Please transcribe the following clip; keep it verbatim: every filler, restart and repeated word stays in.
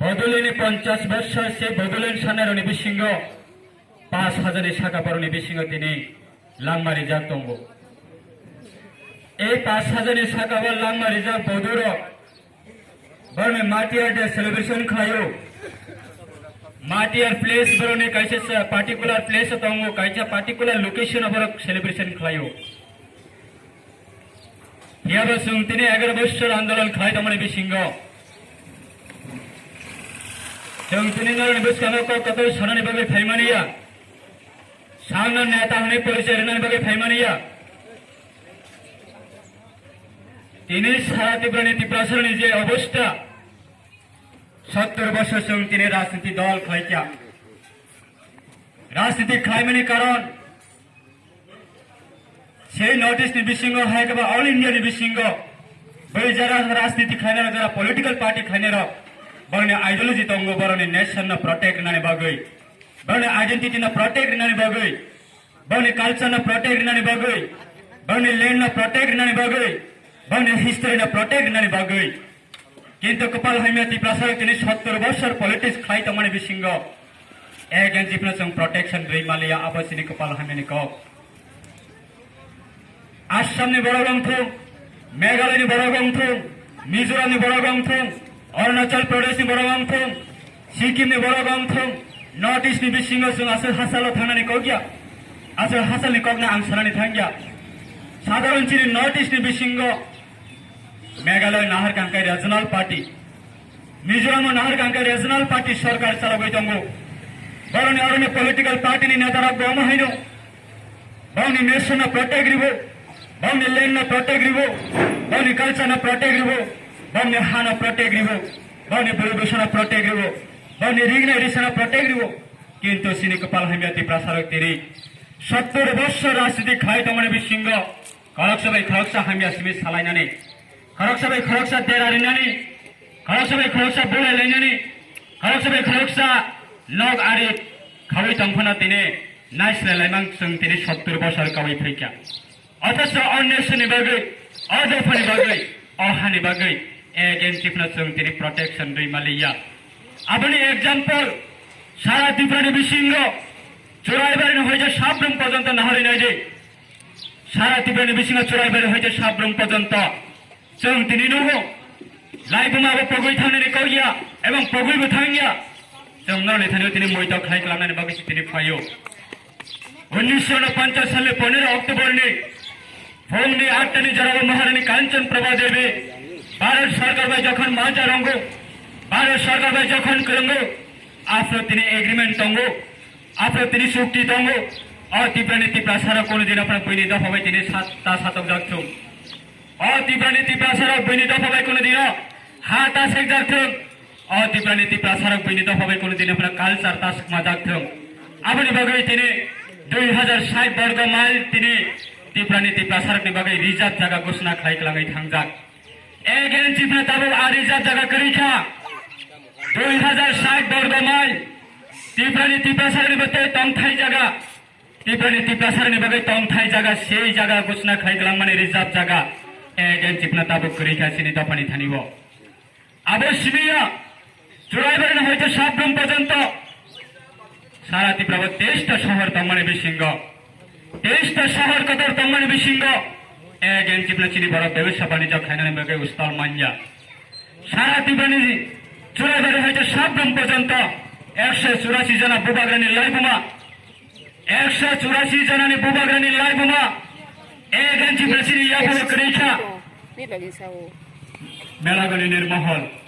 Bodolini ponchash bossor se Bodoland sanaroni bisingo pash hajarni saka borokni bisingo tini langma rijak tongo. Ei pash hajarni saka o langma rijak bodorok borokni Martyr Day celebration khlaio. Martyr place borokni kaisa sa particular place o tongo, kaisa particular location o borok celebration khlaio. Phiya bo chwng tini egaroh bossor andolon khlai tongmani bisingo chwng tini norokni bwskango kok kotor sanani bagwi phaimani ya. Sangno neta hwnwi porichoi rwnani bagwi phaimani ya. Tini sara Tiprani Tiprasarani je obostha, sottor bossor chwng tini rajniti dol khlaikha. Rajniti khlaimani karon, sei North East ni bisingo hai khe ba All India ni bisingo bai jara rajniti khlainai rok, jara political party khlainai rok, borokni ideology tongo, borokni nation no protect rwnani bagwi, borokni identity no protect rwnani bagwi, borokni culture no protect rwnani bagwi, borokni land no protect rwnani bagwi, borokni history no protect rwnani bagwi. Kintu kwpal hamya Tiprasa tini sottor bosor politics khlai tongmani bisingo against chipno chwng protection rwi maliya, abo chini kwpal hamyani kok. Assam ni borok wng thung, Meghalaya ni borok wng thung, Mizoram ni borok wng thung, Arunachal Pradesh ni borok wng thung, Sikkim ni borok wng thung, North East ni bisingo chwng aswk hasalo thangnani kok ya, aswk hasalni kokno ang sanani thang ya. Sadharon chini North East ni bisingo Meghalaya nahar kangkai regional party, Mizoram nahar kangkai regional party sorkar chalogwi tongo. Boroni aroni political party ni neta rok bo omo haino. Boroni nation no protect ribo, boroni land no protect ribo, boroni culture no protect ribo, boroni ha no protect ribo, boroni poribesh no protect ribo, boroni ringnai risa no protect ribo. Kintu chini kwpal hamya Tiprasa rok tiri sottor bosor rajniti khlai tongmani bisingo khoroksa bai khoroksa hamya simi salainani, khoroksa bai khoroksa dera rinani, khoroksa bai khoroksa bulai lainani, khoroksa bai khoroksa nok ari khawi tongphano tini naislai laimang chwng tini sottor bosor kawi phaikha. Othocho o nation ni bagwi, o dopha ni bagwi, o ha ni bagwi against chipno chwng tini protection rwi maliya. Aboni example, sara Tripura ni bisingo Churaibari ni hoite Sabrum porjonto nahari naidi. Sara Tripura ni bisingo Churaibari hoite Sabrum porjonto chwng tini nugo. Laibuma bo pogwi thangnani kok ya, ebong pogwi bo thang ya. Chwng norni thani tini moito khlai klamnani bagwi se tini phaio. Unnish sho ponchash salni pondro October ni phungni atta ni jorao Maharani Kanchan Prabha Devi Bharat Sarkar bai jokhon manja rongo, Bharat Sarkar bai jokhon kwrwngo, aphuru tini agreement tongo, aphuru tini chukti tongo. O Tiprani Tiprasarok kono din aphuru buini dopha bai tini sat-, ta satokjak thung. O Tiprani Tiprasarok buini dopha bai kono dino ha ta sekjak thung. O Tiprani Tiprasarok buini dopha bai kono din aphuru culture ta swkmajak thung. Aboni bagwi tini dui hajar sait borgo mile tini Tiprani Tiprasarokni bagwi reserve jaga ghosna khlai kwlangwi thangjak. Again chipna tabuk a reserve jaga kwrwi kha. Dui hajar sait borgo mile Tiprani Tiprasarokni bagwi tongthai jaga. Tiprani Tiprasarokni bagwi tongthai jaga, sei jaga ghosna khlai kwlangmani reserve jaga. Again chipna tabuk kwrwi kha chini dophani thani bo. Abo simiya Churaibarino hoite Sabrum porjonto sara Tripura o teista sohor tongmani bisingo, teista sohor kotor tongmani bisingo, again chipna chini borok bebsa banijyo khainani bagwi ustal manya. Sara Triprani Churaibari hoite Sabrum porjonto ekso churasi jona bubagrani laibuma, ekso churasi jonani bubagrani laibuma, again chipna chini yaphuno kwrwi kha. Melagoni Nirmohol.